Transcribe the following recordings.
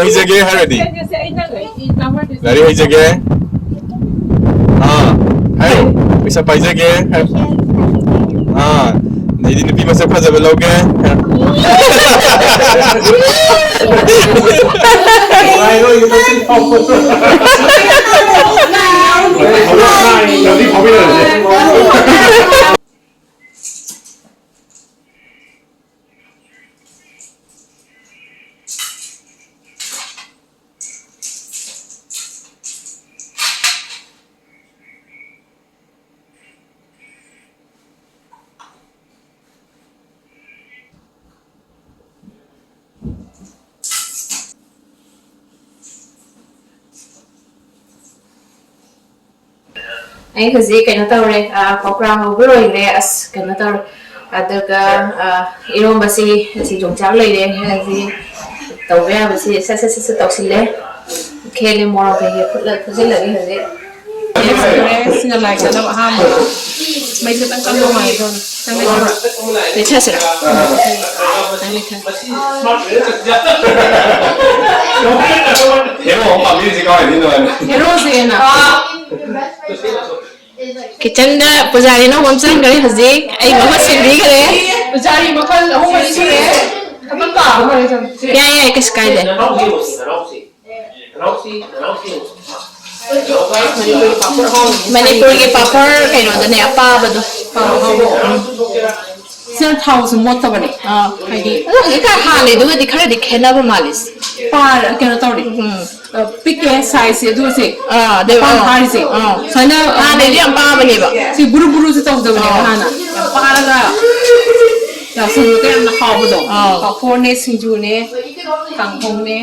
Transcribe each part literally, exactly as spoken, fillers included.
ꯍꯩꯖꯒꯦ ꯍꯥꯏꯔꯗꯤ? ꯂꯥꯏꯔꯤꯛ ꯍꯩꯖꯒꯦ꯫ ꯑꯥ, ꯍꯥꯏꯌꯣ꯫ ꯄꯩꯁꯥ ꯄꯥꯏꯖꯒꯦ ꯍꯥꯏꯌꯣ꯫ ꯑꯥ, ꯑꯗꯩꯗꯤ ꯅꯨꯄꯤ ꯃꯁꯛ ꯐꯖꯕ ꯂꯧꯒꯦ꯫ ꯑꯩ ꯍꯧꯖꯤꯛ ꯀꯩꯅꯣ ꯇꯧꯔꯦ, ꯑ, ꯄꯀꯣꯔꯥ ꯍꯧꯕ ꯂꯣꯏꯔꯦ꯫ ꯑꯁ, ꯀꯩꯅꯣ ꯇꯧꯔꯦ꯫ ꯑꯗꯨꯒ, ꯑ, ꯏꯔꯣꯝꯕꯁꯤ ꯑꯁꯤ ꯌꯣꯡꯆꯥꯛ ꯂꯩꯔꯦ꯫ ꯑꯁꯤ ꯇꯧꯕ ꯌꯥꯕꯁꯤ ꯁꯠ ꯁꯠ ꯁꯠ ꯁꯠ ꯇꯧꯁꯤꯜꯂꯦ꯫ ꯈꯦꯠꯂꯦ, ꯃꯣꯔꯣꯛ ꯀꯩꯀꯩ ꯐꯨꯠꯂ ꯐꯨꯠꯆꯤꯜꯂꯒꯦ ꯍꯧꯖꯤꯛ꯫ ꯁꯤꯅ ꯂꯥꯏ ꯀꯠꯅꯕ ꯑꯍꯥꯟꯕ꯫ ꯃꯩꯁꯦ ꯈꯤꯇꯪ ꯀꯟꯕ ꯃꯥꯜꯂꯦ꯫ ꯅꯪ ꯂꯩꯊꯔꯣ꯫ ꯂꯩꯊꯁꯤꯔꯥ? ꯅꯪ ꯂꯩꯊꯔꯣ꯫ ꯍꯦꯔꯣ ꯑꯃ ꯄꯥꯝꯕꯤꯔꯤꯁꯦ ꯀꯃꯥꯏꯅ ꯇꯧꯔꯤꯅꯣ ꯍꯥꯏꯕ? ꯍꯦꯔꯣꯁꯦꯅ꯫ ꯀꯤꯆꯟꯗ ꯄꯨꯖꯥꯔꯤ ꯑꯅꯧꯕ ꯑꯃ ꯆꯪꯈ꯭ꯔꯦ ꯍꯧꯖꯤꯛ꯫ ꯑꯩ ꯃꯍꯨꯠ ꯁꯤꯟꯕꯤꯈ꯭ꯔꯦ꯫ ꯄꯨꯖꯥꯔꯤ ꯃꯈꯜ ꯑꯍꯨꯝ ꯃꯔꯤ ꯁꯨꯔꯦ꯫ ꯊꯕꯛ ꯀꯥ ꯑꯍꯨꯝ ꯃꯔꯤ ꯆꯪꯉꯦ꯫ ꯌꯥꯏ, ꯌꯥꯏ, ꯀꯩꯁꯨ ꯀꯥꯏꯗꯦ꯫ ꯃꯅꯤꯄꯨꯔꯒꯤ ꯄꯥꯐꯣꯔ ꯀꯩꯅꯣꯗꯨꯅꯦ, ꯑꯄꯥꯕꯗꯣ꯫ ꯁꯤꯅ ꯊꯥꯎꯁꯨ ꯃꯣꯠꯇꯕꯅꯦ꯫ ꯑꯥ꯫ ꯍꯥꯏꯗꯤ ꯑꯗꯣ ꯍꯧꯖꯤꯛꯀꯥꯟ ꯍꯥꯟꯅꯩꯗꯨꯒꯗꯤ ꯈꯔꯗꯤ ꯈꯦꯠꯅꯕ ꯃꯥꯜꯂꯤꯁꯦ꯫ ꯄꯥꯔ-، ꯀꯩꯅꯣ ꯇꯧꯔꯦ꯫ ꯎꯝ꯫ ꯑ, ꯄꯤꯛꯑꯦ sizeꯁꯦ, ꯑꯗꯨ ꯁꯦ ꯑꯥ, ꯑꯗꯩ, ꯃꯄꯥꯟ ꯑꯥ, ꯐꯥꯔꯤꯁꯦ꯫ ꯑꯥ꯫ ꯁꯨꯃꯥꯏꯅ ꯍꯥꯟꯅꯩꯗꯤ ꯌꯥꯝ ꯄꯥꯕꯅꯦꯕ꯫ ꯁꯤ ꯕꯨꯔꯨ ꯕꯨꯔꯨꯁꯦ ꯇꯧꯗꯕꯅꯦꯕ ꯑꯥ꯫ ꯍꯥꯟꯅ꯫ ꯌꯥꯝ ꯄꯥꯔꯒ ꯌꯥꯎꯁꯪꯗꯒ ꯌꯥꯝꯅ ꯍꯥꯎꯕꯗꯣ꯫ ꯑꯥ꯫ ꯄꯥꯐꯣꯔꯅꯦ, ꯁꯤꯡꯖꯨꯅꯦ, ꯀꯥꯡꯍꯧꯅꯦ,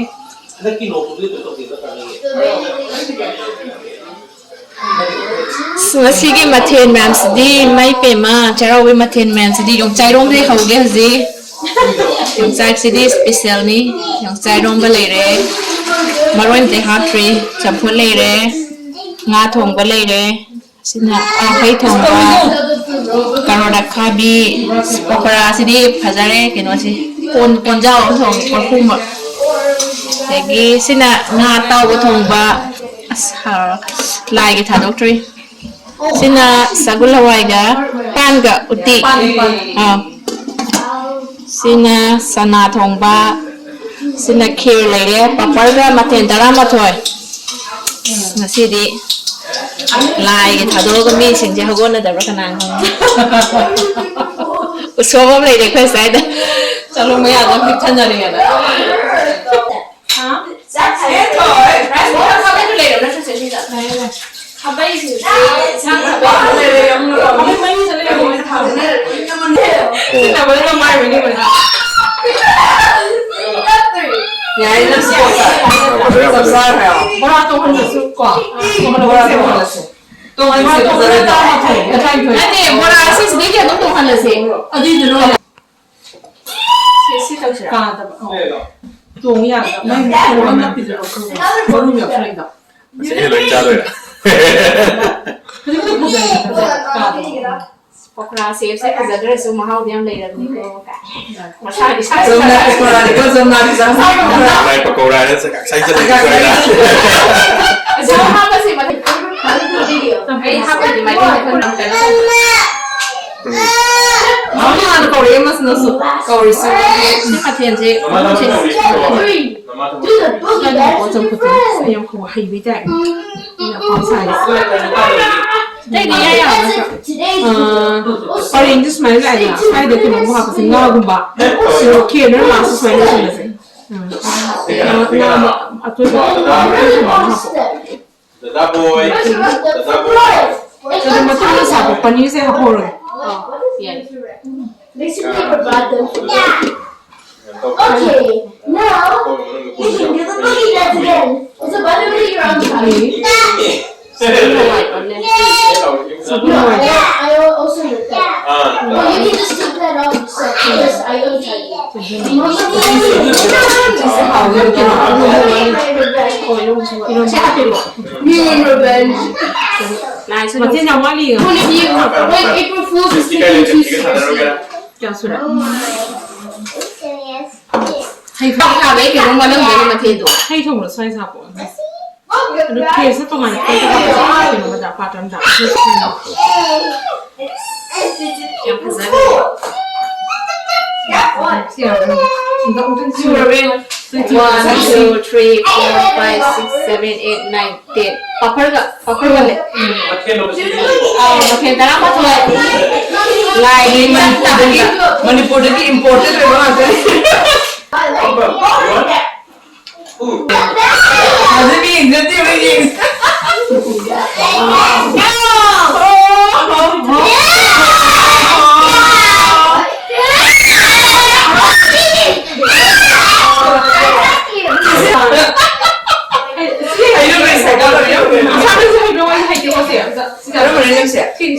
ꯍꯟꯗꯛꯀꯤ ꯅꯣꯡꯃꯗꯨꯗꯤ ꯀꯩꯅꯣ ꯇꯧꯗꯦ ꯅꯠꯇ꯭ꯔꯥ ꯅꯪꯒꯤ? ꯑꯁ, ꯉꯁꯤꯒꯤ ꯃꯊꯦꯜ ꯃꯌꯥꯝꯁꯤꯗꯤ, ꯃꯩ ꯄꯦꯝꯃ, ꯆꯩꯔꯥꯎꯕꯒꯤ ꯃꯊꯦꯜ ꯃꯌꯥꯝꯁꯤꯗꯤ ꯌꯣꯡꯆꯥꯏꯔꯣꯝꯗꯒꯤ ꯍꯧꯒꯦ ꯍꯧꯖꯤꯛ꯫ ꯌꯣꯡꯆꯥꯛꯁꯤꯗꯤ specialꯅꯤ꯫ ꯌꯣꯡꯆꯥꯛ ꯏꯔꯣꯝꯕ ꯂꯩꯔꯦ, ꯃꯔꯣꯏ ꯑꯝꯇ ꯍꯥꯞꯇ꯭ꯔꯤ꯫ ꯆꯝꯐꯨꯠ ꯂꯩꯔꯦ, ꯉꯥ ꯊꯣꯡꯕ ꯂꯩꯔꯦ꯫ ꯁꯤꯅ, ꯑ, ꯍꯩ ꯊꯣꯡꯕ, ꯀꯔꯣꯠ ꯑꯈꯥꯕꯤ, ꯄꯀꯣꯔꯥꯁꯤꯗꯤ ꯐꯖꯔꯦ꯫ ꯀꯩꯅꯣꯁꯤ, ꯀꯣꯟ, ꯀꯣꯟꯖꯥꯎ ꯑꯃ ꯊꯣꯡꯉꯦ, ꯀꯣꯔꯐꯨ ꯑꯃ꯫ ꯑꯗꯒꯤ ꯁꯤꯅ ꯉꯥ ꯑꯇꯥꯎꯕ ꯊꯣꯡꯕ꯫ ꯑꯁ, ꯍꯥꯎꯔ-, ꯂꯥꯏꯒꯤ ꯊꯥꯗꯣꯛꯇ꯭ꯔꯤ꯫ ꯁꯤꯅ ꯁꯒꯨꯜ ꯍꯋꯥꯏꯒ ꯄꯥꯟꯒ ꯎꯇꯤ꯫ ꯑꯥ꯫ ꯁꯤꯅ ꯆꯅꯥ ꯊꯣꯡꯕ꯫ ꯁꯤꯅ ꯈꯦꯔ ꯂꯩꯔꯦ꯫ ꯄꯥꯄꯔꯒ ꯃꯊꯦꯜ ꯇꯔꯥꯃꯥꯊꯣꯏ꯫ ꯉꯁꯤꯗꯤ ꯂꯥꯏꯒꯤ ꯊꯥꯗꯣꯛꯑꯒ ꯃꯤꯁꯤꯡꯁꯦ ꯍꯧꯒꯠꯅꯗꯕ꯭ꯔꯥ ꯀꯅꯥ ꯈꯪꯕ? ꯎꯁꯣꯞ ꯑꯃ ꯂꯩꯔꯦ ꯑꯩꯈꯣꯏ ꯁ꯭ꯋꯥꯏꯗ꯫ ꯆꯠꯂꯣ, ꯃꯌꯥꯗ ꯄꯤꯛꯊꯟꯅꯔꯦꯅ꯫ ꯍꯥ? ꯆꯥꯛ ꯆꯥꯔꯦ꯫ ꯔꯥꯏꯁ ꯀꯨꯀꯔ ꯈꯥꯕꯩꯗꯨ ꯂꯩꯔꯕ꯭ꯔꯥ, ꯁꯤꯁꯦ ꯁꯤꯗ? ꯂꯩꯔꯦ, ꯂꯩꯔꯦ꯫ ꯈꯥꯕꯩꯁꯤꯡꯁꯦ ꯏꯟꯁꯥꯡ ꯈꯥꯕꯩ ꯂꯩꯔꯦ, ꯌꯥꯝꯅ ꯈꯥꯕꯩ ꯃꯔꯤꯁꯦ ꯂꯩꯔꯦ, ꯃꯣꯏꯅ ꯊꯥꯕꯅꯦ꯫ ꯁꯤ ꯇꯧꯕꯗ ꯉꯝꯃꯥꯏꯕꯅꯤ, ꯃꯣꯏꯅ꯫ ꯌꯥꯔꯦ, ꯅꯪ ꯁꯤ ꯆꯞ ꯆꯥꯔꯦ꯫ ꯕꯣꯔꯥ ꯇꯧꯍꯜꯂꯁꯨ ꯀꯣ꯫ ꯕꯣꯔꯥ ꯇꯧꯍꯜꯂꯁꯦ꯫ ꯇꯣꯡꯍꯟꯁꯦ, ꯕꯣꯔꯥ ꯐꯖꯅ꯫ ꯇꯔꯥꯃꯥꯊꯣꯏ, ꯇꯔꯥꯅꯤꯊꯣꯏ꯫ ꯅꯠꯇꯦ, ꯕꯣꯔꯥ ꯑꯁꯤꯁꯤꯗꯩꯗꯤ ꯑꯗꯨꯝ ꯇꯣꯡꯍꯜꯂꯁꯦ꯫ ꯑꯗꯨꯏꯗꯨꯅ ꯁꯤ, ꯁꯤ ꯇꯧꯁꯤꯔꯥ? ꯀꯥꯗꯕ꯫ ꯑꯧ꯫ ꯇꯣꯡ ꯌꯥꯗꯕ꯫ ꯅꯪ ꯇꯣꯡ ꯑꯃ ꯄꯤꯖꯔꯛꯑꯣ, ꯈꯪꯕ꯭ꯔꯥ? ꯃꯔꯨꯝ ꯌꯥꯎꯁꯜꯂꯛꯏꯗꯣ꯫ ꯉꯁꯤꯒꯤ ꯂꯣꯏ ꯆꯥꯗꯣꯏꯔꯥ? ꯍꯧꯖꯤꯛ ꯈꯛꯇ ꯐꯖꯩ, ꯐꯖꯩ꯫ ꯀꯥꯗꯕ꯫ ꯄꯀꯣꯔꯥ ꯁꯦꯞꯁꯦ ꯐꯖꯗ꯭ꯔꯁꯨ ꯃꯍꯥꯎꯗꯤ ꯌꯥꯝ ꯂꯩꯔꯕꯅꯤꯀꯣ꯫ ꯃꯁꯥꯒꯤ ꯆꯝꯅ ꯄꯀꯣꯔꯥꯅꯤꯀꯣ, ꯆꯝꯅ ꯆꯝꯅ꯫ ꯂꯥꯏ ꯄꯀꯧꯔꯥꯅ ꯆꯥꯛ ꯆꯥꯏꯁꯜꯂꯤꯗꯣ ꯁꯣꯏꯔꯦ꯫ ꯑꯁꯤ ꯍꯥꯞꯄꯁꯦ ꯃꯊꯛ ꯑꯩ ꯍꯥꯞꯄꯗꯤ ꯃꯥꯏꯀꯩ ꯃꯈꯜ ꯃꯈꯜ ꯀꯩꯅꯣ ꯇꯧꯗꯦ꯫ ꯃꯃꯥꯅ ꯀꯧꯔꯛꯑꯦ, ꯃꯁꯤꯅꯁꯨ ꯀꯧꯔꯤꯁꯤ꯫ ꯁꯤ ꯃꯊꯦꯜꯁꯦ ꯃꯃꯥꯁꯦ ꯀꯩꯅꯣꯀꯣ, ꯆꯝꯐꯨꯠꯇꯨꯅꯦ꯫ ꯁꯤ ꯌꯥꯝ ꯍꯩꯕꯩ ꯇꯥꯏꯞ꯫ ꯌꯥꯝ ꯄꯥꯝ ꯁꯥꯏ꯫ ꯑꯇꯩꯗꯤ ꯏꯌꯥ ꯌꯥꯕ ꯅꯠꯇ꯭ꯔꯣ? ꯑꯥ, ꯄꯔꯦꯡꯁꯦ ꯁꯨꯃꯥꯏꯅ ꯂꯥꯛꯑꯦꯗꯅ, ꯁ꯭ꯋꯥꯏꯗ ꯀꯩꯅꯣꯝ ꯍꯥꯞꯄꯁꯦ, ꯉꯥꯒꯨꯝꯕ꯫ ꯁꯤ ꯈꯦꯔ ꯂꯥꯛꯑꯁꯨ ꯁꯨꯃꯥꯏꯅ ꯂꯣꯏꯁꯤꯜꯂꯁꯦ꯫ ꯑꯥ, ꯉꯥ, ꯉꯥ ꯑꯇꯣꯏꯕ ꯍꯥꯞꯄꯣ꯫ ꯗꯗꯥ ꯕꯣꯏ, ꯗꯗꯥ ꯕꯣꯏ꯫ ꯑꯗꯣ ꯃꯊꯪꯗ ꯁꯥꯕ ꯄꯅꯤꯔꯁꯦ ꯍꯥꯞꯍꯧꯔꯒꯦ꯫ ꯑꯥ, ꯌꯥꯏ꯫ Basically, provide them for that. Okay, now you can do the boogie dance again. It's a better way you're on time. Sweet. No, I, I also heard that. But you can just take that off yourself because I don't try it. Me and revenge. Nice. ꯃꯊꯦꯜ ꯌꯥꯝ ꯋꯥꯠꯂꯤ꯫ One of you, when April Fool's is taking too seriously. ꯀꯌꯥ ꯁꯨꯔꯦ? Oh my. It's serious. ꯍꯩ ꯈꯥꯕ ꯑꯩ ꯀꯩꯅꯣꯝ ꯋꯥꯠꯂꯝꯒꯅꯤ ꯃꯊꯦꯜꯗꯣ꯫ ꯍꯩ ꯊꯣꯡꯕꯗꯣ ꯁ꯭ꯋꯥꯏ ꯁꯥꯄꯣ꯫ ꯑꯗꯨ ꯀꯦꯁꯇ ꯇꯣꯉꯥꯟꯅ ꯄꯤꯔꯒ ꯍꯥꯞꯄꯁꯦ ꯀꯩꯅꯣ ꯃꯆꯥ ꯄꯥꯇ꯭ꯔ ꯑꯃꯗ꯫ ꯌꯥꯝ ꯐꯖꯈ꯭ꯔꯦ꯫ ꯁꯤ ꯌꯥꯔꯕ꯭ꯔꯥ? ꯑꯝꯇ, ꯑꯝꯇꯪ ꯁꯨꯔꯕ꯭ꯔꯥ ꯌꯦꯡꯉꯣ꯫ One, two, three, four, five, six, seven, eight, nine, ten꯫ ꯄꯥꯐꯔꯒ, ꯄꯥꯐꯔꯒ ꯂꯩ꯫ ꯃꯊꯦꯜ ꯑꯃ ꯁꯤꯖꯤꯟꯅꯩ꯫ ꯑꯥ, ꯃꯊꯦꯜ ꯇꯔꯥꯃꯥꯊꯣꯏ꯫ ꯂꯥꯏꯒꯤ ꯃꯅꯤꯄꯨꯔꯗꯒꯤ, ꯃꯅꯤꯄꯨꯔꯗꯒꯤ imported ꯑꯣꯏꯕ ꯉꯥꯛꯇꯅꯤ꯫ ꯑꯗꯨ ꯃꯤ ꯌꯦꯡꯖꯗꯦ, ꯃꯤ ꯌꯦꯡꯖ-,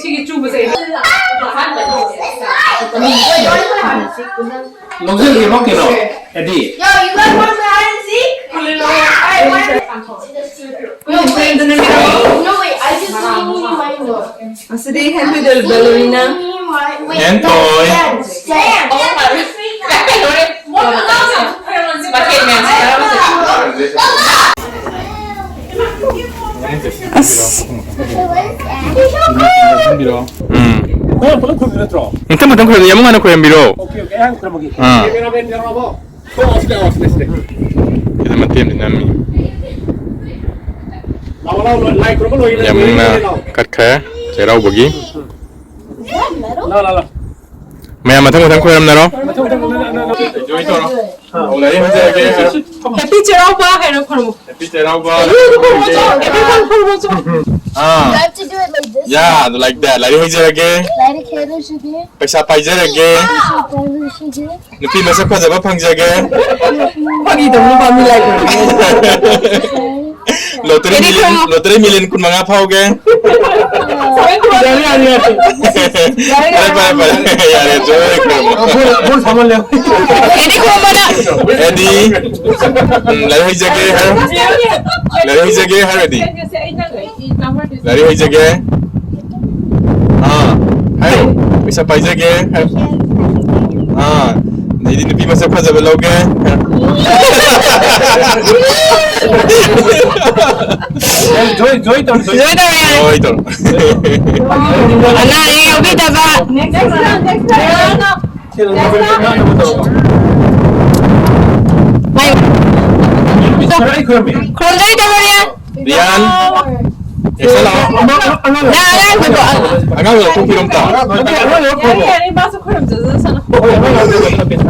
ꯁꯤꯒꯤ ꯆꯨꯕꯁꯦ꯫ ꯂꯧꯖꯒꯦꯕ ꯀꯩꯅꯣ? ꯑꯦꯗꯤ꯫ Yo, you guys want some hide and seek? No, wait, I just need my one. ꯑꯁꯤꯗꯤ ꯍꯦꯟ ꯕꯦꯂꯨꯔꯤꯅ꯫ Wait, ꯍꯦꯟ ꯇꯣꯏ꯫ Stand, stand. ꯃꯊꯦꯜ ꯃꯌꯥꯝꯁꯦ ꯀꯔꯝꯕ ꯑꯁ꯫ ꯎꯝ꯫ ꯅꯪ ꯄꯨꯂꯞ ꯈꯨꯝꯕ ꯅꯠꯇ꯭ꯔꯣ? ꯃꯊꯪ ꯃꯊꯪ ꯈꯨꯝꯕ, ꯌꯥꯝ ꯅꯨꯡꯉꯥꯏꯅ ꯈꯨꯝꯕꯤꯔꯣ꯫ Okay, okay, ꯑꯩ ꯍꯥꯟꯅ ꯈꯨꯝꯃꯒꯦ꯫ ꯑꯥ꯫ Cameraman ꯌꯥꯎꯔꯛꯑꯕꯣ? ꯊꯣꯛꯑꯣ, ꯁꯤꯗ, ꯁꯤꯗ, ꯁꯤꯗ꯫ ꯁꯤꯗ ꯃꯇꯦꯛ ꯑꯃꯗꯤ ꯅꯝꯃꯤ꯫ ꯂꯥꯛꯑꯣ, ꯂꯥꯛꯑꯣ, ꯂꯥꯏ ꯈꯨꯔꯨꯝꯕ ꯂꯣꯏꯔꯦ, ꯌꯥꯝ ꯂꯣꯏꯔꯦ, ꯅꯨꯡꯅ ꯂꯣꯏꯔꯦ, ꯂꯥꯛꯑꯣ꯫ ꯀꯠꯈ꯭ꯔꯦ ꯆꯩꯔꯥꯎꯕꯒꯤ꯫ ꯂꯥꯛꯑꯣ, ꯂꯥꯛꯑꯣ, ꯂꯥꯛꯑꯣ꯫ ꯃꯌꯥꯝ ꯃꯊꯪ ꯃꯊꯪ ꯈꯨꯔꯝꯅꯔꯣ꯫ ꯃꯊꯪ, ꯃꯊꯪ, ꯃꯊꯪ, ꯃꯊꯪ, ꯃꯊꯪ꯫ Enjoy ꯇꯧꯔꯣ꯫ ꯑꯥ꯫ ꯑꯣ, ꯂꯥꯏꯔꯤꯛ ꯍꯩꯖꯔꯒꯦ꯫ Happy ꯆꯩꯔꯥꯎꯕ ꯍꯥꯏꯔꯣ, ꯈꯨꯔꯨꯝꯃꯣ꯫ Happy ꯆꯩꯔꯥꯎꯕ꯫ ꯑꯗꯨ ꯈꯨꯔꯨꯝꯃꯣ, ꯆꯣ꯫ Happy ꯈꯨꯔꯨꯝꯃꯣ, ꯆꯣ꯫ ꯑꯥ꯫ You have to do it like this. Yeah, like that. ꯂꯥꯏꯔꯤꯛ ꯍꯩꯖꯔꯒꯦ꯫ ꯂꯥꯏꯔꯤꯛ ꯍꯩꯔꯁꯤꯗꯤ꯫ ꯄꯩꯁꯥ ꯄꯥꯏꯖꯔꯒꯦ꯫ ꯄꯩꯁꯥ ꯄꯥꯏꯔꯁꯤꯗꯤ꯫ ꯅꯨꯄꯤ ꯃꯁꯛ ꯐꯖꯕ ꯐꯪꯖꯒꯦ꯫ ꯐꯥꯒꯤ ꯇꯧꯕꯅꯤ, ꯄꯥꯝꯃꯤ ꯂꯥꯏ ꯈꯨꯔꯨꯝꯃꯤ꯫ ꯂꯣꯇꯔꯤ ꯀꯔꯤ ꯃꯤꯂꯤꯌꯟ, ꯈꯪꯉꯣ? ꯂꯣꯇꯔꯤ ꯃꯤꯂꯤꯌꯟ ꯀꯨꯟꯃꯉꯥ ꯐꯥꯎꯒꯦ꯫ ꯌꯥꯔꯦ, ꯌꯥꯔꯦ, ꯌꯥꯔꯦ꯫ ꯐꯔꯦ, ꯐꯔꯦ, ꯐꯔꯦ꯫ ꯌꯥꯔꯦ, ꯖꯣꯏ ꯈꯨꯔꯨꯝꯃꯣ꯫ ꯑ, ꯕꯣꯜ, ꯕꯣꯜ ꯁꯥꯃꯜꯂꯦ꯫ ꯑꯦꯗꯤ ꯈꯨꯔꯨꯝꯃꯣꯅ꯫ ꯑꯦꯗꯤ, ꯎꯝ, ꯂꯥꯏꯔꯤꯛ ꯍꯩꯖꯒꯦ ꯍꯥꯏꯔꯣ? ꯂꯥꯏꯔꯤꯛ ꯍꯩꯖꯒꯦ ꯍꯥꯏꯔꯗꯤ? ꯂꯥꯏꯔꯤꯛ ꯍꯩꯖꯒꯦ꯫ ꯑꯥ, ꯍꯥꯏꯌꯣ꯫ ꯄꯩꯁꯥ ꯄꯥꯏꯖꯒꯦ꯫ ꯑꯥ, ꯑꯗꯩꯗꯤ ꯅꯨꯄꯤ ꯃꯁꯛ ꯐꯖꯕ ꯂꯧꯒꯦ꯫ ꯖꯣꯏ, ꯖꯣꯏ ꯇꯧꯔꯣ, ꯖꯣꯏ꯫ ꯖꯣꯏ ꯇꯧꯔꯣ, ꯌꯥꯔꯦ꯫ ꯖꯣꯏ ꯇꯧꯔꯣ꯫ ꯑꯅꯥ ꯑꯌꯦꯛ ꯌꯥꯎꯕꯤꯗꯕ꯫ ꯁꯤꯗ ꯅꯪ ꯅꯪ ꯇꯧꯔꯣ꯫ ꯃꯥꯏ ꯈꯨꯔꯨꯝꯖꯔꯤ ꯇꯧꯔꯣ, ꯌꯥꯔꯦ꯫ ꯔꯤꯌꯥꯟ꯫ ꯑꯦꯁ ꯂꯥꯛꯑꯣ꯫ ꯑꯉꯥꯡ, ꯑꯉꯥꯡ, ꯑꯉꯥꯡ꯫ ꯑꯉꯥꯡꯗꯣ ꯂꯧꯊꯣꯛꯄꯤꯔꯣ ꯑꯝꯇ꯫ ꯌꯥꯔꯦ, ꯌꯥꯔꯦ, ꯃꯥꯁꯨ ꯈꯨꯔꯨꯝꯖꯖꯁꯅꯨ꯫ ꯍꯣꯏ, ꯑꯉꯥꯡ ꯂꯧꯊꯣꯛꯄꯤꯔꯣ꯫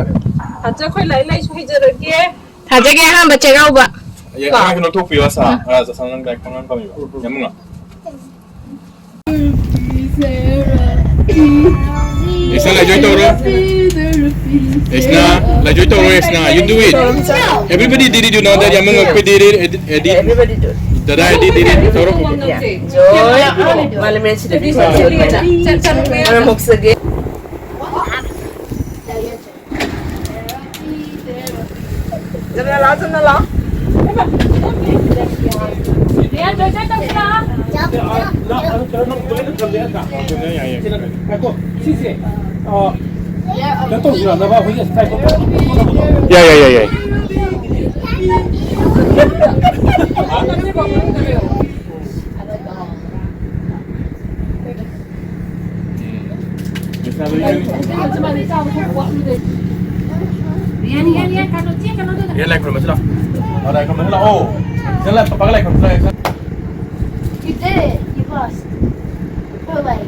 ꯍꯟꯗꯛ ꯑꯩꯈꯣꯏ ꯂꯥꯏꯔꯤꯛ ꯂꯥꯏꯁꯨ ꯍꯩꯖꯔꯒꯦ꯫ ꯊꯥꯖꯒꯦ ꯑꯍꯥꯟꯕ ꯆꯩꯔꯥꯎꯕ꯫ ꯑꯦ, ꯑꯉꯥꯡꯁꯨ ꯂꯧꯊꯣꯛꯄꯤꯌꯣ, ꯑꯁꯥ꯫ ꯑꯥ, ꯆꯠꯁꯪ ꯅꯪ ꯀꯥꯏ ꯈꯪꯉꯝ ꯐꯝꯃꯤꯕ? ꯌꯥꯝ ꯅꯨꯡꯉꯥꯏ꯫ ꯑꯦꯁꯅꯥ, ꯂꯥꯏꯖꯣꯏ ꯇꯧꯔꯣ꯫ ꯑꯦꯁꯅꯥ, ꯂꯥꯏꯖꯣꯏ ꯇꯧꯔꯣ, ꯑꯦꯁꯅꯥ꯫ You do it. Everybody did it, you know that. ꯌꯥꯝ ꯅꯨꯡꯉꯥꯏ, did it, edit, edit. Everybody do it. ꯗꯗꯥ edit, edit ꯇꯧꯔꯣ꯫ ꯖꯣꯏ, ꯃꯥꯂꯦꯝ ꯁꯤꯗꯗꯤ ꯃꯔꯝ ꯃꯣꯛꯆꯒꯦ꯫ ꯆꯠꯅ ꯂꯥꯛꯑꯣ, ꯆꯠꯅ ꯂꯥꯛꯑꯣ꯫ ꯉꯥꯏꯈꯣ, ꯁꯤꯁꯦ, ꯑ, ꯀꯩꯅꯣ ꯇꯧꯁꯤꯔꯣ, ꯅꯕꯥ ꯍꯣꯏꯒꯤ ꯁ꯭ꯇꯥꯏꯜ ꯇꯧ-, ꯌꯥꯏ, ꯌꯥꯏ, ꯌꯥꯏ, ꯌꯥꯏ꯫ ꯌꯥ, ꯂꯥꯏ ꯈꯨꯔꯨꯝꯕꯁꯤ ꯂꯥꯛꯑꯣ꯫ ꯑꯣ, ꯂꯥꯏ ꯈꯨꯔꯨꯝꯕꯁꯤ ꯂꯥꯛꯑꯣ꯫ ꯁꯤꯗ ꯂꯥꯏ, ꯄꯥꯄꯥꯒ ꯂꯥꯏ ꯈꯨꯔꯨꯝꯕꯁꯤ ꯂꯥꯛꯑꯣ꯫ You did it. You passed. Go away.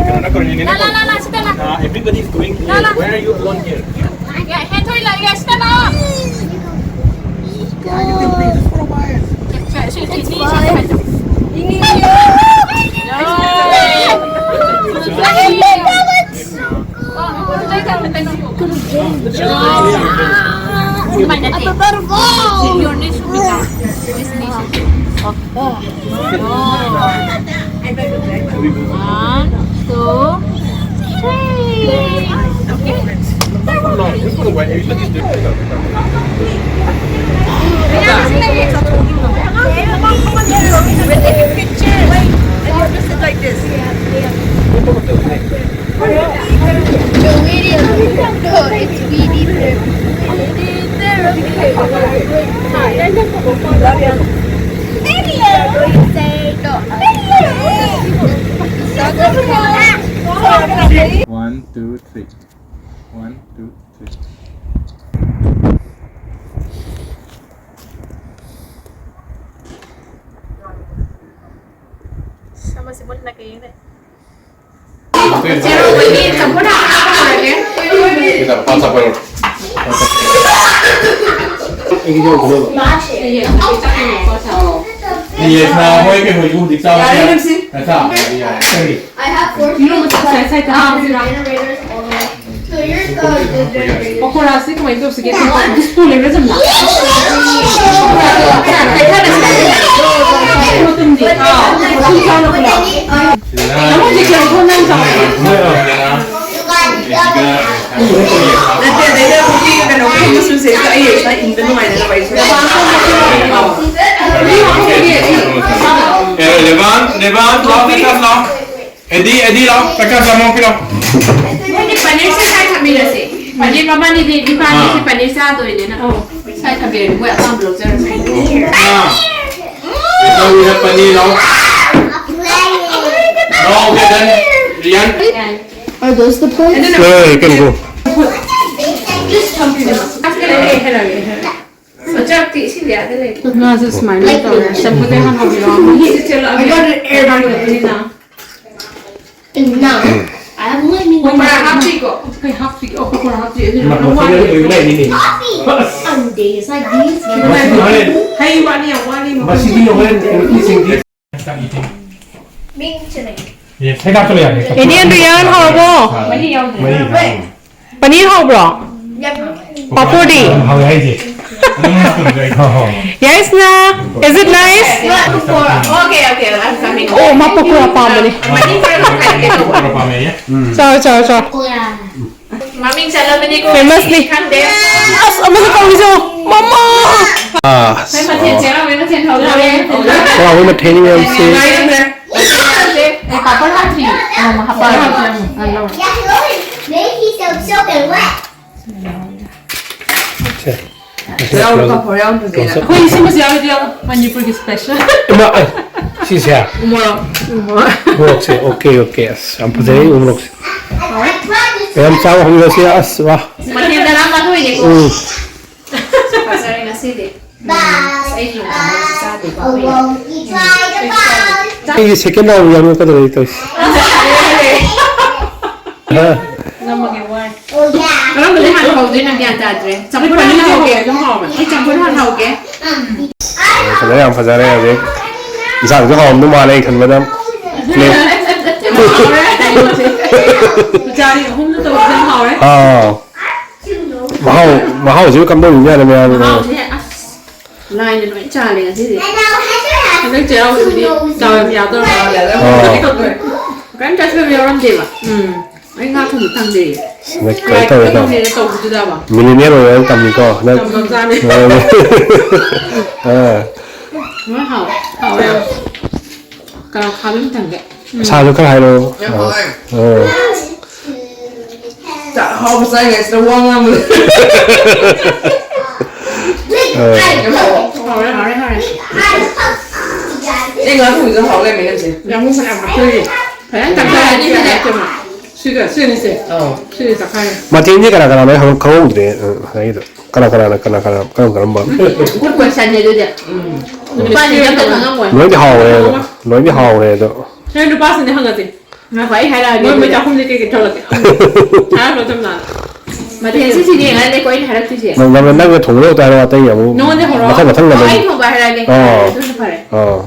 ꯀꯩꯅꯣꯅ ꯀꯧꯔꯤꯅꯤꯅꯦ꯫ ꯂꯥ, ꯂꯥ, ꯂꯥ, ꯂꯥ, ꯁꯤꯗ ꯂꯥ꯫ ꯑ, everybody is going here. ꯂꯥ, ꯂꯥ꯫ Why are you alone here? ꯌꯥ, ꯍꯦ, ꯊꯣꯏ ꯂꯥ, ꯌꯥ, ꯁꯤꯗ ꯂꯥ꯫ ꯁꯤ, ꯁꯤ, ꯁꯤ, ꯁꯤ, ꯁꯤ, ꯁꯤ꯫ ꯌꯥ꯫ One, two, three. Okay. Pictures. And you have to sit like this. It's weedy. No, it's weedy therapy. One, two, three. One, two, three. Sama si Mon na kayo na. Yes, na hoy ke hoy ko dikta. Yare namsi. Acha. I have four kids, but generators all night. So your, uh, the generator. ꯄꯀꯣꯔꯥꯁꯤ ꯀꯃꯥꯏꯅ ꯇꯧꯁꯤꯒꯦ? Dispo ꯂꯩꯕ꯭ꯔꯥ ꯆꯝꯅ? ꯄꯀꯣꯔꯥꯗꯣ ꯈꯔ ꯍꯥꯏꯊꯔꯁꯤ꯫ ꯃꯇꯨꯝꯗꯤ꯫ ꯑꯥ, ꯃꯇꯨꯝ ꯆꯥꯎꯅ ꯄꯨꯂꯞ꯫ ꯅꯪꯉꯣꯟꯗ ꯀꯩꯅꯣ ꯐꯣꯟ ꯅꯪ ꯆꯥꯎꯅ꯫ ꯅꯠꯇꯦ, ꯑꯗꯩꯗ ꯍꯧꯖꯤꯛ ꯀꯩꯅꯣ ꯐꯣꯟ ꯃꯆꯨꯁꯦ ꯑꯩ ꯁꯤꯗ ꯏꯟꯕ ꯅꯨꯡꯉꯥꯏꯗꯅ ꯋꯥꯔꯤꯁꯦ꯫ ꯑꯦ, ꯂꯦꯕꯥꯟ, ꯂꯦꯕꯥꯟ, ꯂꯥꯎ, ꯄꯩꯁꯥ ꯂꯥꯎ꯫ ꯑꯦꯗꯤ, ꯑꯦꯗꯤ, ꯂꯥꯎ, ꯆꯥꯛ ꯆꯥ ꯆꯥꯃꯣ, ꯄꯤꯔꯣ꯫ ꯃꯣꯏꯗꯤ ꯄꯅꯤꯔꯁꯦ ꯁꯥꯏ ꯊꯝꯕꯤꯔꯁꯦ꯫ ꯄꯅꯤꯔ ꯃꯕꯥꯅꯤꯗꯤ, ꯅꯤꯄꯥꯅꯤꯁꯦ ꯑꯥ꯫ ꯄꯅꯤꯔ ꯆꯥꯗꯣꯏꯅꯤꯅ꯫ ꯑꯧ꯫ ꯁꯥꯏ ꯊꯝꯕꯤꯔꯒꯦ, ꯃꯣꯏ ꯑꯄꯥꯝꯕ ꯂꯧꯖꯔꯁꯨ꯫ ꯑꯥ꯫ ꯄꯅꯤꯔ, ꯄꯅꯤꯔ, ꯂꯥꯎ꯫ ꯂꯥꯎ, Ketan, ꯔꯤꯌꯥꯟ꯫ Are those the plates? ꯑꯗꯨꯅ ꯑꯦ, ꯀꯩꯅꯣ꯫ ꯆꯥꯛꯇꯤ ꯏꯁꯤꯡꯗꯤ ꯑꯥꯗ ꯂꯩ꯫ ꯉꯥꯁꯦ ꯁꯨꯃꯥꯏꯅ ꯇꯧꯔꯦ꯫ ꯆꯝꯐꯨꯠꯇ ꯍꯥꯟꯅ ꯍꯧꯕꯤꯔꯛꯑꯣ꯫ ꯃꯍꯤꯁꯦ ꯆꯦꯜꯂꯛꯑꯕꯅꯤꯅ꯫ Enough. I have lemon. ꯄꯀꯣꯔꯥ ꯍꯥꯞꯄꯤꯀꯣ? ꯀꯩ ꯍꯥꯞꯄꯤꯒꯦ? ꯑꯣ, ꯄꯀꯣꯔꯥ ꯍꯥꯞꯄꯤ꯫ ꯑꯗꯨꯗꯤ ꯃꯁꯤꯗ ꯂꯣꯏ ꯂꯩꯔꯤꯅꯦ꯫ Coffee. Some days like these. ꯃꯁꯤꯗꯤ ꯍꯣꯔꯦꯟ, ꯍꯩ ꯋꯥꯠꯂꯤ, ꯌꯥꯝ ꯋꯥꯠꯂꯤ꯫ ꯃꯁꯤꯗꯤ ꯍꯣꯔꯦꯟ ꯅꯨꯄꯤꯁꯤꯡꯒꯤ ꯃꯤꯡ ꯆꯠꯂꯦ꯫ ꯌꯦꯁ, ꯍꯦꯛ ꯍꯥꯞꯆꯜꯂꯣ ꯌꯥꯔꯦ, ꯍꯦꯛ ꯍꯥꯞꯆꯜꯂꯣ꯫ ꯑꯦꯅꯤ ꯑꯦꯟ ꯔꯤꯌꯥꯟ ꯍꯥꯎꯔꯕꯣ? ꯃꯍꯤ ꯌꯥꯎꯗ꯭ꯔꯦ꯫ ꯃꯍꯤ ꯌꯥꯎꯗ꯭ꯔꯦ꯫ ꯄꯅꯤꯔ ꯍꯥꯎꯕ꯭ꯔꯣ? ꯄꯥꯄꯣꯔꯗꯤ? ꯌꯥꯝ ꯍꯥꯎꯋꯦ ꯍꯥꯏꯁꯦ꯫ ꯑꯗꯨꯝ ꯍꯥꯞꯄꯅꯤꯗ ꯑꯩ꯫ ꯍꯣꯏ, ꯍꯣꯏ꯫ ꯌꯥꯏꯁꯅꯥ, is it nice? Okay, okay, I'm coming. ꯑꯣ, ꯃꯥ ꯄꯀꯣꯔꯥ ꯄꯥꯝꯕꯅꯦ꯫ ꯃꯅꯤꯡ ꯈꯔ ꯈꯔ ꯍꯥꯏꯔꯛꯀꯦ ꯇꯧꯕ꯫ ꯄꯀꯣꯔꯥ ꯄꯥꯝꯃꯦꯌꯦ꯫ ꯎꯝ꯫ ꯆꯥꯎ, ꯆꯥꯎ, ꯆꯥꯎ꯫ ꯃꯃꯤꯡ ꯆꯠꯂꯕꯅꯤꯀꯣ꯫ Famous ꯅꯤ꯫ ꯈꯪꯗꯦ꯫ ꯑꯁ, ꯑꯃꯁꯨ ꯀꯧꯔꯤꯁꯦ ꯌꯦꯡꯉꯣ꯫ ꯃꯃꯥ! ꯑꯥ꯫ ꯃꯣꯏ ꯃꯊꯦꯜ ꯆꯦꯔꯥꯎꯕꯩ ꯃꯊꯦꯜ ꯍꯧꯗꯣꯔꯦ꯫ ꯆꯦꯔꯥꯎꯕꯩ ꯃꯊꯦꯜ ꯃꯌꯥꯝꯁꯦ꯫ ꯉꯥꯏꯔꯝꯃꯦ꯫ ꯃꯊꯦꯜ ꯃꯌꯥꯝꯁꯦ꯫ ꯄꯥꯄꯔ ꯍꯥꯞꯇ꯭ꯔꯤ꯫ ꯑꯃꯃꯝ ꯍꯥꯞꯄꯛꯑꯒꯦ꯫ ꯑꯥ, ꯂꯧꯔꯣ꯫ ꯁꯦ꯫ ꯌꯥꯎꯔꯣ, ꯄꯥꯐꯣꯔ ꯌꯥꯎꯗ꯭ꯔꯗꯤ꯫ ꯑꯩꯈꯣꯏ ꯁꯤꯃꯁꯨ ꯌꯥꯎꯔꯗꯤ ꯌꯥꯎꯔꯣ꯫ ꯃꯅꯤꯄꯨꯔꯒꯤ special꯫ ꯏꯃꯥ, ꯑꯩ, ꯁꯤꯁꯦ? ꯎꯃꯣꯔꯣꯛ꯫ ꯎꯃꯣꯔꯣꯛ꯫ ꯃꯣꯔꯣꯛꯁꯦ, OK, OK꯫ ꯑꯁ, ꯌꯥꯝ ꯐꯖꯩ ꯎꯃꯣꯔꯣꯛꯁꯦ꯫ ꯃꯌꯥꯝ ꯆꯥꯕ ꯍꯧꯅꯔꯁꯤ, ꯑꯁ, ꯋꯥ꯫ ꯃꯊꯦꯜ ꯇꯔꯥꯃꯥꯊꯣꯏꯅꯦꯀꯣ꯫ ꯎꯝ꯫ ꯐꯖꯔꯦ ꯉꯁꯤꯗꯤ꯫ ꯑꯩꯁꯨ ꯌꯥꯝ ꯆꯥꯗꯦꯀꯣ꯫ ꯑꯩꯒꯤ second round ꯌꯥꯝꯃꯛꯀꯗꯧꯔꯦ ꯑꯩ ꯇꯧꯔꯤꯁꯦ꯫ ꯍꯥ? ꯅꯝꯃꯒꯦ, ꯋꯥꯏ꯫ ꯀꯔꯝꯕꯗ ꯍꯥꯟꯅ ꯍꯧꯗꯣꯏꯅꯣ ꯒ꯭ꯌꯥꯟ ꯇꯥꯗ꯭ꯔꯦ꯫ ꯆꯝꯐꯨꯠ ꯍꯥꯟꯅ ꯍꯧꯒꯦ꯫ ꯑꯗꯨꯝ ꯍꯥꯎꯕꯅꯦ꯫ ꯑꯩ ꯆꯝꯐꯨꯠ ꯍꯥꯟꯅ ꯍꯧꯒꯦ꯫ ꯌꯥꯝ ꯐꯖꯔꯦ, ꯌꯥꯝ ꯐꯖꯔꯦ ꯍꯧꯖꯤꯛ꯫ ꯏꯟꯁꯥꯡꯁꯨ ꯍꯥꯎꯔꯝꯗꯧ ꯃꯥꯜꯂꯦ ꯑꯩ ꯈꯟꯕꯗ꯫ ꯄꯨꯖꯥꯔꯤ ꯑꯍꯨꯝꯅ ꯇꯧꯕꯁꯦ ꯌꯥꯝ ꯍꯥꯎꯔꯦ꯫ ꯑꯥ꯫ ꯃꯍꯥꯎ, ꯃꯍꯥꯎꯁꯤꯁꯨ ꯀꯝꯗꯧꯔꯤꯕꯖꯥꯠꯅꯣ ꯃꯌꯥꯝ? ꯃꯍꯥꯎꯁꯦ ꯑꯁ꯫ ꯂꯥꯏꯅ ꯂꯣꯏ ꯆꯥꯜꯂꯦ ꯉꯁꯤꯗꯤ꯫ ꯍꯟꯗꯛ ꯆꯩꯔꯥꯎꯕꯗꯨꯗꯤ ꯗꯥꯎ ꯌꯥꯝ ꯌꯥꯗꯧꯔ ꯃꯥꯜꯂꯦ꯫ ꯑꯣ꯫ ꯀꯔꯤꯝ ꯆꯥꯁꯤꯟꯕ ꯌꯥꯎꯔꯝꯗꯦꯕ꯫ ꯎꯝ꯫ ꯑꯩ ꯉꯥ ꯊꯣꯡꯕ ꯊꯝꯖꯩꯌꯦ꯫ ꯁꯤꯗ ꯀꯩꯅꯣ ꯂꯥꯏ ꯇꯧꯔꯦ, ꯇꯧꯔꯦ꯫ ꯈꯪꯗꯦꯅ ꯇꯧꯕꯗꯨꯗꯕ꯫ Millennial ꯑꯣꯏꯔꯒ ꯇꯝꯃꯤꯀꯣ, ꯅꯪ꯫ ꯇꯝ ꯉꯝꯖꯥꯠꯅꯤ꯫ ꯑꯥ꯫ ꯂꯣꯏ ꯍꯥꯎꯋꯦ꯫ ꯍꯥꯎꯋꯦ ꯌꯥꯝ꯫ ꯀꯅꯥ ꯈꯥꯕꯤꯝ ꯊꯝꯒꯦ? ꯎꯝ꯫ ꯁꯥꯗꯣ ꯈꯔ ꯍꯥꯏꯔꯛꯑꯣ꯫ ꯌꯥꯝ ꯍꯥꯎꯋꯦ꯫ ꯑꯥ꯫ ꯆꯥꯛ ꯑꯍꯥꯎꯕ ꯆꯥꯏꯉꯩꯁꯤꯗ ꯋꯥ ꯉꯥꯡꯕꯗ꯫ ꯑꯥ꯫ ꯍꯥꯎꯔꯦ, ꯍꯥꯎꯔꯦ, ꯍꯥꯎꯔꯦ꯫ ꯑꯦ, ꯉꯥ ꯊꯣꯡꯕꯁꯨ ꯍꯥꯎ ꯂꯩꯔꯝꯃꯦ ꯅꯪꯁꯦ꯫ ꯌꯥꯝ ꯐꯅꯌꯥꯝ ꯍꯥꯞꯆꯜꯂꯤ꯫ ꯐꯖꯅ ꯇꯛꯈꯥꯏꯔꯅꯤ ꯁꯤꯗꯤ꯫ ꯁꯤꯒ, ꯁꯤꯅꯤꯁꯦ꯫ ꯑꯧ꯫ ꯁꯤꯗꯤ ꯇꯛꯈꯥꯏꯔꯦ꯫ ꯃꯊꯦꯜꯁꯦ ꯀꯅꯥ ꯀꯅꯥꯅꯣ ꯍꯪ-, ꯈꯪꯍꯧꯗ꯭ꯔꯦ, ꯑ, ꯉꯁꯥꯏꯒꯤꯗꯣ꯫ ꯀꯅꯥ ꯀꯅꯥꯅ ꯀꯅꯥ ꯀꯅꯥ ꯀꯔꯝ ꯀꯔꯝꯕ? Good questionꯅꯦ ꯑꯗꯨꯗꯤ꯫ ꯎꯝ꯫ ꯅꯨꯄꯥꯁꯤꯡꯗꯤ ꯑꯝꯇ ꯈꯪꯉꯝꯃꯣꯏ꯫ ꯂꯣꯏꯗꯤ ꯍꯥꯎꯔꯦ ꯑꯗꯣ꯫ ꯂꯣꯏꯗꯤ ꯍꯥꯎꯔꯦ ꯑꯗꯣ꯫ ꯅꯣꯏ ꯅꯨꯄꯥꯁꯤꯡꯗ ꯍꯪꯉꯁꯤ꯫ ꯉꯥꯏꯈꯣ, ꯑꯩ ꯍꯥꯏꯔꯛꯑꯒꯦ ꯃꯣꯏ, ꯃꯣꯏ ꯑꯗꯨꯗꯤ꯫ ꯆꯥꯛꯈꯨꯝꯁꯦ ꯀꯩ ꯀꯩ ꯊꯣꯛꯂꯛꯀꯦ? ꯍꯥꯏꯔꯛꯑꯣ, ꯆꯝꯅꯥ꯫ ꯃꯊꯦꯜꯁꯤ ꯁꯤꯅꯤ ꯌꯦꯡꯉꯒꯅꯦꯀꯣ ꯑꯩꯅ ꯍꯥꯏꯔꯛꯇꯣꯏꯁꯦ꯫ ꯅꯪ, ꯅꯪ, ꯅꯪꯅ ꯊꯣꯡꯕꯗ ꯑꯣꯏꯇꯥꯔꯣ, ꯑꯇꯩ ꯑꯃꯨꯛ ꯅꯉꯣꯟꯗ ꯍꯧꯔꯛꯑꯣ꯫ ꯃꯊꯪ ꯃꯊꯪ ꯑꯣ, ꯅꯪ꯫ ꯑꯩ ꯊꯣꯡꯕ ꯍꯥꯏꯔꯛꯑꯒꯦ꯫ ꯑꯥ꯫ ꯑꯗꯨꯅ ꯐꯔꯦ꯫ ꯑꯥ꯫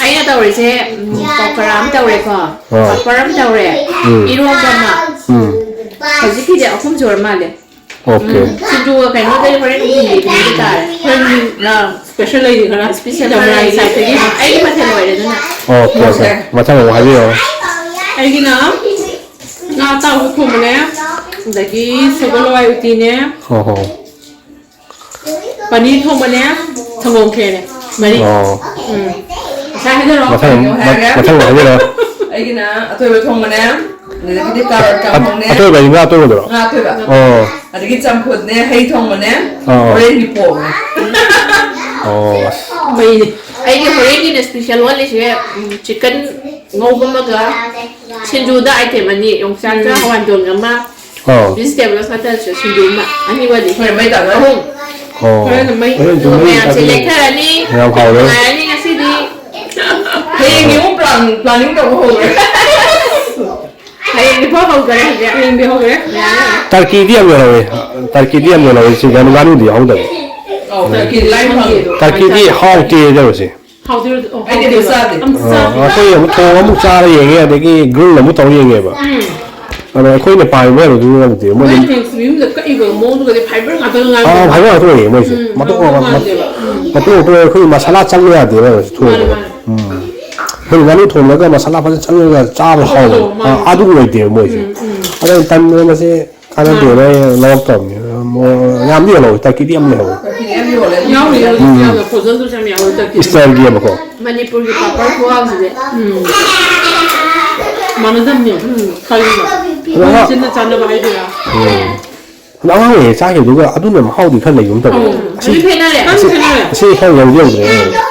ꯑꯩꯅ ꯇꯧꯔꯤꯁꯦ, ꯎꯝ, ꯄꯀꯣꯔꯥ ꯑꯃ ꯇꯧꯔꯦꯀꯣ, ꯑꯥ꯫ ꯄꯥꯄꯔ ꯑꯃ ꯇꯧꯔꯦ, ꯎꯝ꯫ ꯏꯔꯣꯝꯕ ꯑꯃ꯫ ꯎꯝ꯫ ꯍꯧꯖꯤꯛꯀꯤꯗꯤ ꯑꯍꯨꯝ ꯁꯨꯔ ꯃꯥꯜꯂꯦ꯫ OK꯫ ꯎꯝ, ꯁꯤꯡꯖꯨꯒ ꯀꯩꯅꯣꯒꯗꯤ ꯍꯣꯔꯦꯟ ꯅꯨꯡꯊꯤꯟꯒꯤ ꯄꯤꯕ ꯇꯥꯔꯦ꯫ ꯍꯣꯔꯦꯟ, ꯑ, special ꯂꯩꯔꯤ ꯈꯔ꯫ Special ꯈꯔ ꯂꯩꯔꯤ꯫ ꯆꯝꯄ꯭ꯔꯥꯒꯤ side ꯇꯒꯤ꯫ ꯑꯩꯒꯤ ꯃꯊꯦꯜ ꯂꯣꯏꯔꯦ ꯑꯗꯨꯅ꯫ OK, OK꯫ ꯃꯊꯪ ꯑꯃꯨꯛ ꯍꯥꯏꯕꯤꯔꯛꯑꯣ꯫ ꯑꯩꯒꯤꯅ ꯉꯥ ꯑꯇꯥꯎꯕ ꯊꯣꯡꯕꯅꯦ, ꯑꯗꯒꯤ ꯁꯒꯣꯜ ꯍꯋꯥꯏ ꯎꯇꯤꯅꯦ꯫ ꯍꯣ ꯍꯣ꯫ ꯄꯅꯤꯔ ꯊꯣꯡꯕꯅꯦ, ꯁꯪꯒꯣꯝ ꯈꯦꯔꯅꯦ꯫ ꯃꯔꯤ꯫ ꯑꯣ꯫ ꯎꯝ꯫ ꯉꯁꯥꯏ ꯍꯥꯏꯖꯔꯣ꯫ ꯃꯊꯪ ꯀꯩꯅꯣ ꯍꯥꯏꯔꯒꯦ꯫ ꯃꯊꯪ ꯍꯥꯏꯖꯔꯣ꯫ ꯑꯩꯒꯤꯅ ꯑꯇꯣꯏꯕ ꯊꯣꯡꯕꯅꯦ, ꯑꯗꯒꯤꯗꯤ ꯀꯥꯔꯣꯠ ꯀꯥꯡꯍꯧꯅꯦ꯫ ꯑꯇꯣꯏꯕ ꯍꯥꯏꯗꯤ ꯉꯥ ꯑꯇꯣꯏꯕꯗꯨꯔꯣ? ꯉꯥ ꯑꯇꯣꯏꯕ꯫ ꯑꯣ꯫ ꯑꯗꯒꯤ ꯆꯝꯐꯨꯠꯅꯦ, ꯍꯩ ꯊꯣꯡꯕꯅꯦ, ꯑꯣ꯫ ꯍꯣꯔꯦꯟꯒꯤ ꯄꯣꯛꯅꯦ꯫ ꯑꯣ꯫ ꯃꯩꯅꯦ꯫ ꯑꯩꯒꯤ ꯍꯣꯔꯦꯟꯒꯤꯅ special ꯑꯣꯜꯂꯤꯁꯦ, ꯎꯝ, chicken ꯉꯧꯕ ꯑꯃꯒ ꯁꯤꯡꯖꯨꯗ item ꯑꯅꯤ, ꯌꯣꯡꯆꯥꯛꯀ ꯎꯝ꯫ ꯍꯋꯥꯏꯗꯣꯡ ꯑꯃ, ꯑꯣ꯫ Vegetable ꯉꯥꯛꯇ ꯁꯤꯡꯖꯨ ꯑꯃ, ꯑꯅꯤ ꯋꯥꯠꯂꯤ꯫ ꯍꯣꯏ, ꯃꯩ ꯇꯥꯗꯣꯏꯔꯦ꯫ ꯑꯍꯨꯝ꯫ ꯑꯣ꯫ ꯍꯣꯔꯦꯟ ꯃꯩ ꯑꯗꯨ ꯇꯨꯝꯕ ꯃꯌꯥꯝꯁꯦ ꯇꯥꯗꯣꯏꯔꯦ꯫ ꯂꯦꯛꯊꯔꯅꯤ꯫ ꯌꯥꯝ ꯍꯥꯎꯔꯦ꯫ ꯅꯨꯡꯉꯥꯏꯔꯅꯤ ꯉꯁꯤꯗꯤ꯫ ꯍꯌꯦꯡꯒꯤ ꯑꯃꯨꯛ plan, planning ꯇꯧꯕ ꯍꯧꯔꯦ꯫ ꯍꯌꯦꯡꯗꯤ ꯐꯥꯎ ꯍꯧꯈ꯭ꯔꯦ ꯍꯧꯖꯤꯛ꯫ ꯍꯌꯦꯡꯗꯤ ꯍꯧꯈ꯭ꯔꯦ꯫ ꯌꯥꯔꯦ꯫ Turkeyꯗꯤ ꯌꯥꯝ ꯌꯣꯜꯍꯧꯋꯦ꯫ Turkeyꯗꯤ ꯌꯥꯝ ꯌꯣꯜꯍꯧꯋꯦ꯫ ꯁꯤ ꯉꯥꯅꯨ, ꯉꯥꯅꯨꯗꯤ ꯌꯥꯎꯍꯧꯗꯕ꯫ ꯑꯧ, turkeyꯗꯤ ꯂꯥꯏ ꯐꯪꯉꯦ꯫ Turkeyꯗꯤ ꯍꯥꯎꯇꯦ ꯇꯧꯔꯤꯁꯦ꯫ ꯍꯥꯎꯗꯤ ꯍꯥꯎꯗꯤ-, ꯑꯣ, ꯑꯩꯗꯤ ꯑꯗꯨ ꯍꯥꯎꯗꯦꯕ꯫ ꯆꯥꯗꯦ꯫ ꯑꯝꯇ ꯑꯥ, ꯆꯥꯗꯦ꯫ ꯑꯩꯈꯣꯏ ꯑꯃꯨꯛ ꯊꯣꯡ ꯑꯃꯨꯛ ꯆꯥꯔ ꯌꯦꯡꯉꯦ, ꯑꯗꯒꯤ grill ꯑꯃꯨꯛ ꯇꯧꯔ ꯌꯦꯡꯉꯦꯕ꯫ ꯎꯝ꯫ ꯑꯗꯣ ꯑꯩꯈꯣꯏꯅ ꯄꯥꯝꯃꯤꯕ ꯀꯩꯅꯣꯗꯨꯗꯤ ꯌꯧꯗꯦ꯫ ꯃꯣꯏ ꯃꯣꯏ ꯌꯨꯝ-, ꯌꯨꯝꯗ ꯀꯛꯏꯕ ꯃꯑꯣꯡꯗꯨꯒꯗꯤ fiber ꯉꯥꯛꯇ ꯉꯥꯏꯕ꯫ ꯑꯥ, fiber ꯉꯥꯛꯇ ꯑꯣꯏꯌꯦ ꯃꯣꯏꯁꯦ꯫ ꯎꯝ, ꯃꯇꯣꯛ ꯃꯇꯣꯛ ꯃꯇꯣꯛ ꯃꯥꯟꯗꯦꯕ꯫ ꯎꯝ꯫ ꯃꯇꯣꯛ ꯃꯇꯣꯛ ꯑꯩꯈꯣꯏ ꯃꯁꯥꯂꯥ ꯆꯪꯕ ꯌꯥꯗꯦꯕ ꯃꯥꯅꯦ, ꯊꯣꯡꯕꯗ꯫ ꯃꯥꯅꯦ꯫ ꯎꯝ꯫ ꯑꯩꯈꯣꯏ ꯉꯥꯅꯨ ꯊꯣꯡꯕꯒ ꯃꯁꯥꯂꯥ ꯐꯖꯅ ꯆꯪꯉꯒ ꯆꯥꯕ ꯍꯥꯎꯕꯗꯣ꯫ ꯑꯧ, ꯃꯥꯅꯦ꯫ ꯑꯥ, ꯑꯗꯨ ꯑꯣꯏꯗꯦꯕ ꯃꯣꯏꯁꯦ꯫ ꯎꯝ, ꯎꯝ꯫ ꯑꯗꯣ ꯑꯩꯅ ꯇꯟꯗꯅ ꯃꯁꯤ ꯀꯥꯟꯅꯗꯦꯅ ꯃꯥꯅꯦ꯫ ꯑꯩ ꯂꯧꯔꯛꯇꯕꯅꯤ꯫ ꯃꯣ-, ꯌꯥꯝꯗꯤ ꯌꯣꯜꯍꯧꯋꯤ, turkeyꯗꯤ ꯌꯥꯝ ꯂꯩꯍꯧꯋꯤ꯫ Turkeyꯗꯤ ꯌꯥꯝ ꯌꯣꯜꯂꯦ꯫ ꯌꯥꯎꯔꯤ, ꯌꯥꯎꯔꯤ, ꯎꯝ꯫ ꯌꯥꯎꯔꯤ, frozenꯗꯨꯁꯨ ꯌꯥꯝ ꯌꯥꯎꯔꯤ, turkey꯫ Easterꯒꯤꯕꯀꯣ꯫ ꯃꯅꯤꯄꯨꯔꯒꯤ ꯄꯥꯄꯔ ꯈꯨꯍꯥꯎꯁꯤꯗꯤ꯫ ꯎꯝ꯫ ꯃꯥꯟꯅꯗꯕꯅꯦ꯫ ꯎꯝ, ꯈꯜꯂꯤꯕ꯫ ꯑꯗꯣ ꯑꯉꯥꯡ-, ꯃꯣꯏ ꯆꯤꯟꯅ ꯆꯥꯟꯅꯕ ꯍꯥꯏꯗꯣꯏꯔꯥ? ꯎꯝ꯫ ꯑꯗꯣ ꯑꯉꯥꯡ ꯑꯣꯏꯔꯤꯉꯩ ꯆꯥꯈꯤꯕꯗꯨꯒ ꯑꯗꯨꯅ ꯃꯍꯥꯎꯗꯤ ꯈꯔ ꯂꯩꯒꯨꯝ ꯇꯧꯋꯦ꯫ ꯎꯝ꯫ ꯑꯁꯤ, ꯍꯧꯖꯤꯛ ꯈꯦꯠꯅꯔꯦ꯫ ꯑꯁꯤ, ꯈꯪꯗꯦ, ꯈꯦꯠꯅꯔꯦ꯫ ꯑꯁꯤ ꯈꯔ ꯌꯧꯗꯤ ꯌꯧꯗ꯭ꯔꯦ꯫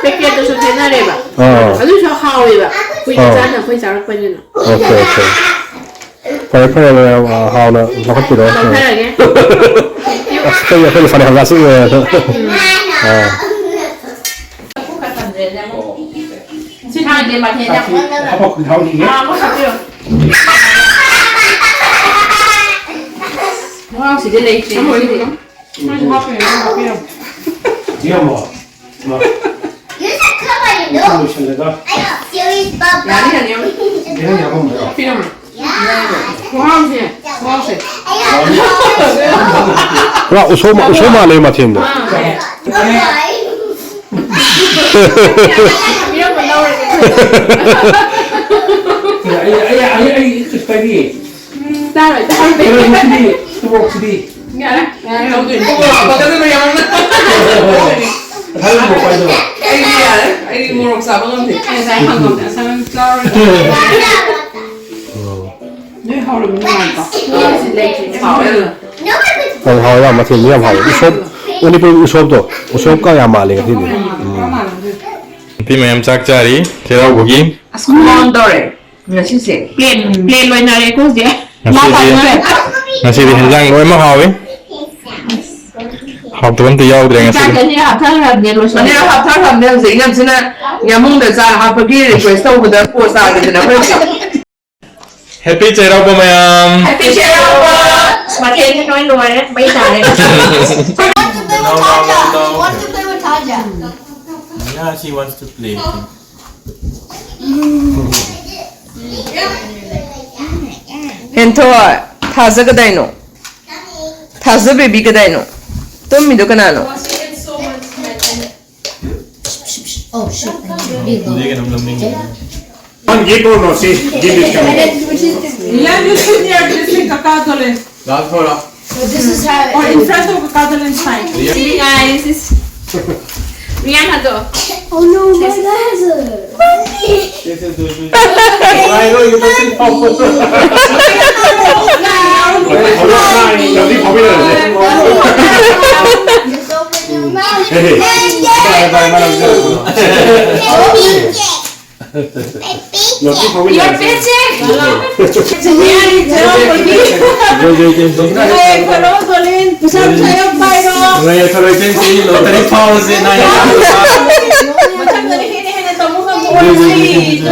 Packetꯇꯁꯨ ꯈꯦꯠꯅꯔꯦꯕ꯫ ꯑꯥ꯫ ꯑꯗꯨꯁꯨ ꯍꯥꯎꯋꯦꯕ꯫ ꯀꯨꯏꯅ ꯑꯥ꯫ ꯆꯥꯅ ꯑꯩꯈꯣꯏ ꯆꯥꯔꯛꯄꯅꯤꯅ꯫ Okay, okay꯫ ꯐꯔꯦ, ꯐꯔꯦ, ꯃꯌꯥꯝ, ꯑ, ꯍꯥꯎꯅ ꯂꯧꯈꯠꯄꯤꯔꯣ꯫ ꯂꯧꯊꯔꯒꯦ꯫ ꯑꯁ, ꯑꯩꯈꯣꯏ, ꯑꯩꯈꯣꯏꯅ ꯐꯅꯌꯥꯝ ꯆꯥꯁꯤꯟꯈ꯭ꯔꯦ꯫ ꯎꯝ꯫ ꯑꯥ꯫ ꯁꯤ ꯊꯥꯡꯁꯦ ꯃꯊꯦꯜ ꯌꯥꯝ ꯑꯣꯟꯗꯅ꯫ ꯍꯥꯄꯛ ꯈꯨꯟ ꯊꯥꯎꯅꯤꯌꯦ꯫ ꯑꯥ, ꯑꯃ ꯍꯥꯞꯄꯤꯌꯣ꯫ ꯃꯍꯥꯎꯁꯤꯗꯤ ꯂꯩꯇ꯭ꯔꯦ ꯉꯁꯤꯗꯤ꯫ ꯅꯣꯏꯁꯨ ꯍꯥꯞꯄꯤꯌꯣ, ꯅꯪ ꯍꯥꯞꯄꯤꯌꯣ꯫ ꯌꯦꯡꯉꯣ꯫ ꯃꯥ꯫ You should cover your nose. ꯂꯣꯏꯁꯤꯜꯂꯒ꯫ I know, serious, Baba. ꯌꯥꯅꯤ, ꯌꯥꯅꯤ, ꯌꯥꯅꯤ꯫ ꯌꯦꯡꯉꯣ, ꯌꯦꯡꯉꯣ꯫ ꯍꯥꯞꯄꯤꯔꯝꯃꯣ꯫ ꯈꯨꯍꯥꯎꯁꯦ, ꯈꯨꯍꯥꯎꯁꯦ꯫ ꯄꯨꯔꯥ ꯎꯁꯣꯞ, ꯎꯁꯣꯞ ꯃꯥꯜꯂꯦ ꯃꯊꯦꯜꯗꯣ꯫ ꯑꯥ, ꯍꯣꯏ꯫ ꯍꯥꯞꯄꯤꯔꯝꯃꯣ, ꯂꯧꯔꯒꯦ꯫ ꯑꯩ, ꯑꯩ, ꯑꯩ, ꯑꯩ ꯀꯩꯁꯨ ꯀꯥꯏꯗꯤꯌꯦ꯫ ꯎꯝ, ꯆꯥꯔꯣꯏ, ꯆꯥꯔꯣꯏ꯫ ꯀꯩꯅꯣꯁꯤꯗꯤ, ꯇꯨꯕꯣꯛꯁꯤꯗꯤ꯫ ꯌꯥꯔꯦ, ꯌꯥꯔꯦ, ꯂꯧꯗꯣꯏꯅꯦ꯫ ꯇꯨꯕꯣꯛ ꯍꯥꯞꯄꯛꯀꯗꯕ ꯌꯥꯝꯅ꯫ ꯈꯜꯂꯨꯀꯣ ꯑꯩꯗꯣ꯫ ꯑꯩꯗꯤ ꯌꯥꯔꯦ꯫ ꯑꯩꯗꯤ ꯃꯣꯔꯣꯛ ꯆꯥꯕ ꯉꯝꯗꯦ꯫ ꯑꯩ ꯉꯁꯥꯏ ꯍꯪꯉꯝꯗꯦ꯫ ꯑꯁꯥ ꯅꯪ ꯆꯥꯔꯣꯏꯗ꯭ꯔꯣ? ꯅꯣꯏ ꯍꯥꯎꯔꯝꯃꯤ ꯅꯨꯡꯉꯥꯏꯇ꯭ꯔꯣ? ꯍꯥꯎꯋꯦ꯫ ꯌꯥꯝ ꯍꯥꯎꯋꯦ, ꯌꯥꯝ ꯃꯊꯦꯜꯗꯤ ꯌꯥꯝ ꯍꯥꯎꯋꯦ꯫ ꯎꯁꯣꯞ, ꯃꯅꯤꯄꯨꯔꯒꯤ ꯎꯁꯣꯞꯇꯣ, ꯎꯁꯣꯞꯀ ꯌꯥꯝ ꯃꯥꯜꯂꯦ ꯉꯁꯤꯗꯤ꯫ ꯎꯝ꯫ ꯅꯨꯄꯤ ꯃꯌꯥꯝ ꯆꯥꯛ ꯆꯥꯔꯤ ꯆꯩꯔꯥꯎꯕꯒꯤ꯫ ꯑꯁ, ꯈꯨꯍꯥꯎ ꯑꯃ ꯇꯧꯔꯦ ꯉꯁꯤꯁꯦ꯫ ꯄ꯭ꯂꯦꯟ, ꯄ꯭ꯂꯦꯟ ꯂꯣꯏꯅꯔꯦꯀꯣ ꯍꯧꯖꯤꯛ꯫ ꯉꯁꯤꯗꯤ, ꯉꯁꯤꯗꯤ ꯍꯦꯟꯖꯥꯡ ꯂꯣꯏꯅꯃꯛ ꯍꯥꯎꯋꯤ꯫ ꯍꯥꯎꯇꯕ ꯑꯝꯇ ꯌꯥꯎꯗ꯭ꯔꯦ ꯉꯁꯤꯗꯤ꯫ ꯆꯥꯛꯀꯁꯦ ꯍꯥꯞꯊꯈ꯭ꯔꯕꯅꯦ, ꯂꯣꯏꯁꯤꯜꯂꯦ꯫ ꯑꯅꯤꯔꯛ ꯍꯥꯞꯊꯈ꯭ꯔꯕꯅꯦ ꯍꯧꯖꯤꯛ꯫ ꯏꯅꯝꯁꯤꯅ ꯌꯥꯃꯨꯡꯗ ꯆꯥꯛ ꯍꯥꯞꯄꯒꯤ request ꯇꯧꯕꯗ pose ꯇꯥꯈꯤꯗꯅ ꯑꯩꯈꯣꯏ ꯍꯧꯖꯤꯛ꯫ Happy ꯆꯩꯔꯥꯎꯕ ꯃꯌꯥꯝ! Happy ꯆꯩꯔꯥꯎꯕ! ꯑꯁ, ꯃꯊꯦꯜꯁꯦ ꯂꯣꯏ ꯂꯣꯏꯔꯦ, ꯃꯩ ꯇꯥꯔꯦ꯫ She wants to play with Taja. She wants to play with Taja. Yeah, she wants to play with him. ꯍꯦꯟꯊꯣꯏ, ꯊꯥꯖ ꯀꯗꯥꯏꯅꯣ? ꯊꯥꯖ baby ꯀꯗꯥꯏꯅꯣ? ꯇꯨꯝꯃꯤꯗꯣ ꯀꯅꯥꯅꯣ? Oh, shit. One give or no, see, give it coming. Yeah, you sit near this thing, Kaka Dole. Last for us. So this is how. Or in front of Kaka Dole is fine. Yeah. See, guys, it's Rihanna though. Oh no, my glasses. This is the. I know you don't think of. Hey, hey. Bye, bye, bye. Your paycheck! ꯄꯩꯁꯥ ꯄꯩꯁꯥ ꯌꯥꯝ ꯄꯥꯏꯔꯣ꯫ Lottery ꯐꯥꯎꯔꯁꯦ ꯅꯥꯏ꯫ ꯃꯊꯪꯗꯗꯤ ꯍꯦꯟꯅ ꯍꯦꯟꯅ ꯇꯧꯕ ꯉꯝꯕ ꯑꯣꯏꯔꯁꯤ꯫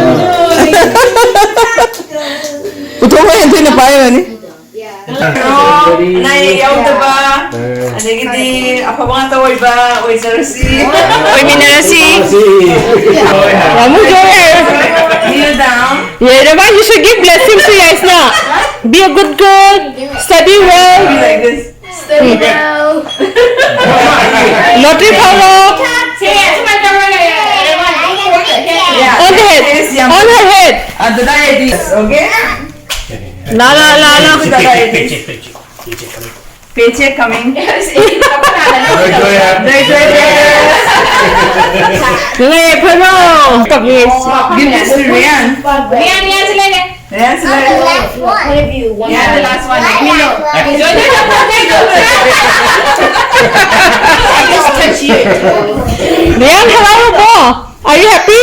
ꯄꯨꯊꯣꯛꯄ ꯍꯦꯟ ꯊꯨꯅ ꯄꯥꯏꯔꯅꯤ꯫ ꯑꯅꯥ ꯑꯌꯦꯛ ꯌꯥꯎꯗꯕ, ꯑꯗꯒꯤꯗꯤ ꯑꯐꯕ ꯉꯥꯛꯇ ꯑꯣꯏꯕ ꯑꯣꯏꯖꯔꯁꯤ꯫ ꯑꯣꯏꯃꯤꯟꯅꯔꯁꯤ꯫ ꯌꯥꯝ ꯅꯨꯡꯉꯥꯏꯔꯦ꯫ Kneel down. ꯌꯥꯏꯔꯕ, you should give blessing to Yaisna. Be a good girl, study well. Be like this. Study well. Lottery power. Yeah, on the head. Yes, yeah. On her head. ꯑꯗꯨꯗ ꯍꯥꯏꯗꯤ, okay? ꯂꯥ, ꯂꯥ, ꯂꯥ, ꯂꯥ꯫ Paycheck coming. Yes, it's not bad. Very good, yeah. Very good, yes. ꯅꯨꯡꯉꯥꯏ ꯌꯥꯏꯐꯔꯣ꯫ Give this to Rian. Rian, Rian ꯁꯤ ꯂꯩꯔꯦ꯫ Rian ꯁꯤ ꯂꯩꯔꯦ꯫ Last one. Yeah, the last one. Just touch you. Rian, ꯍꯔꯥꯎꯔꯕꯣ? Are you happy?